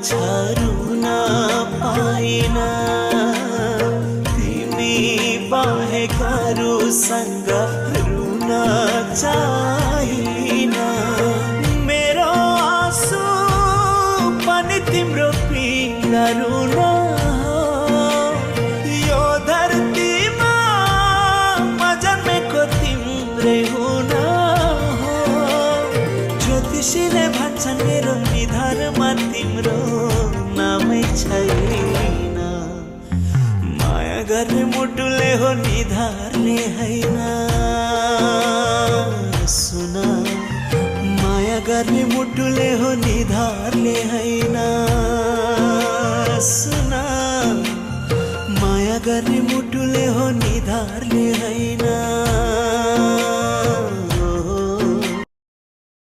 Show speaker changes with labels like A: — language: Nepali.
A: हुन्छ रुन पाइन तिमी बाहेक अरूसँग रुन चाहिन मेरो आँसु पनि तिम्रो पीडा रुन यो धरतीमा म जन्मेको तिम्रै हुन ज्योतिषीले भन्छन् मेरो निधारमा तिम्रो नामै छैन माया गर्ने मुटुले हो निधारले हैन सुन माया गर्ने मुटुले हो निधारले हैन सुन माया गर्ने मुटुले हो निधारले हैन